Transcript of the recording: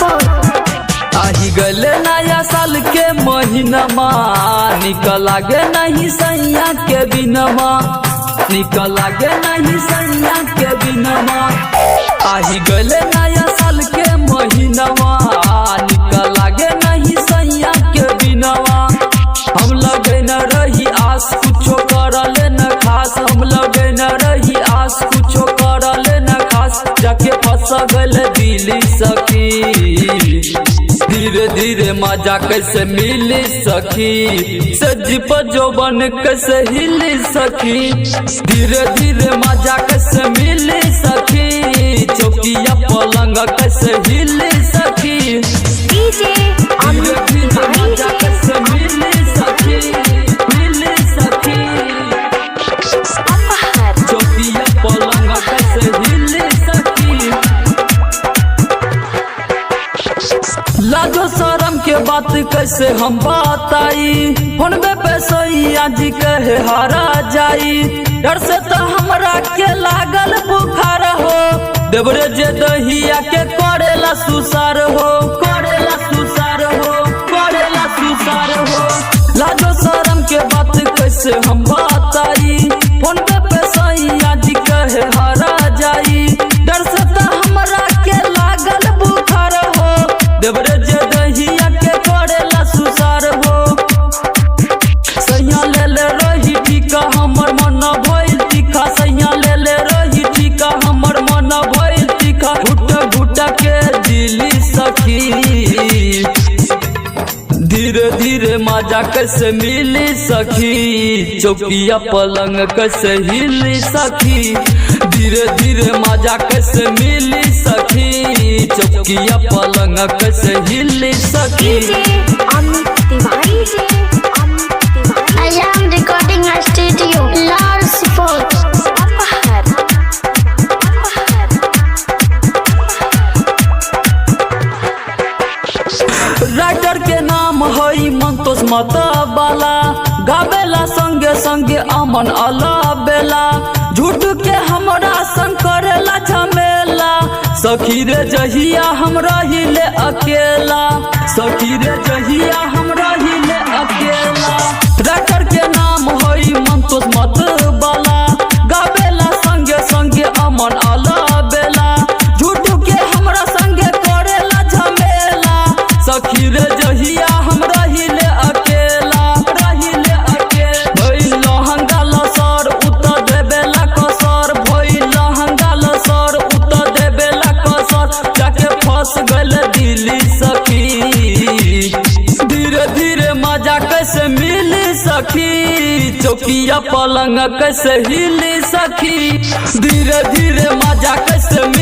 सुपौल। आही गले नया साल के महीनमा, निकल आगे नहीं सैया के बिनमा, निकल आगे नहीं सैया के बिनमा। आही गले नया साल के महीनमा, निकल आगे नहीं सैया के बिनमा। हम लगे न रही आस कुछो करले न खास, हम लगे न रही आस कुछो करले न खास। जाके फंस गल दिली सखी, धीरे धीरे मजा कैसे मिली सखी, सजी पर जोबन कैसे हिली सखी। धीरे धीरे मजा कैसे मिली सखी, चौकिया पलंग कैसे हिली सखी। डीजे धीरे अमित धीरे तिवारी। मजा कैसे मिली सखी, मिली सखी। अपहर। चौकिया पलंग कैसे हिली सखी। लाजो शरम के बात कैसे हम बताई, फोनबे पे सैया जी कहे हारा जाई। डर से तो हमरा के लागल बुखार हो, देवरे जे दहिया के करेला सुसार हो, करेला सुसार हो, करेला सुसार हो। लाजो शरम के बात कैसे हम बताई, फोनबे पे सैया जी कहे हारा जाई। डर से तो हमरा के लागल बुखार हो, देवरे जे दहिया के करेला सुसार हो। सैया ले ले रही टीका हमर मन भइल तीखा, सैया ले ले रही टीका हमर मन भइल तीखा। घुट घुट के दिली सखी, धीरे धीरे मजा कैसे मिली सखी, चौकिया पलंग कैसे हिली सखी। धीरे धीरे मजा कैसे मिली सखी, चौकिया पलंग कैसे हिली सखी। DJ Amit Tiwari. Amit Tiwari. Azam recording studio Lal Supaul. अपहर। अपहर। राइटर के नाम हई मंतोष मतबाला, गावेला संगे संगे अमन अलाबेला। झूठ के हमरा संग करेला झमेला, सखी रे जहिया हम रहिले अकेला, सखी रे जहिया हम रहिले अकेला। राइटर के नाम हई मंतोष मतबाला, गावेला संगे संगे अमन अलाबेला। झूठ के हमरा संगे करेला झमेला, सखी रे जहिया हम रहिले अकेला, रहिले अकेला। भइल लहंगा लसर उत देबेला कसर, भइल लहंगा लसर उत देबेला कसर। जाके फंस गइल दिली सखी, धीरे धीरे मजा कैसे मिली सखी, चौकिया पलंग कैसे हिली सखी। धीरे धीरे मजा कैसे मिली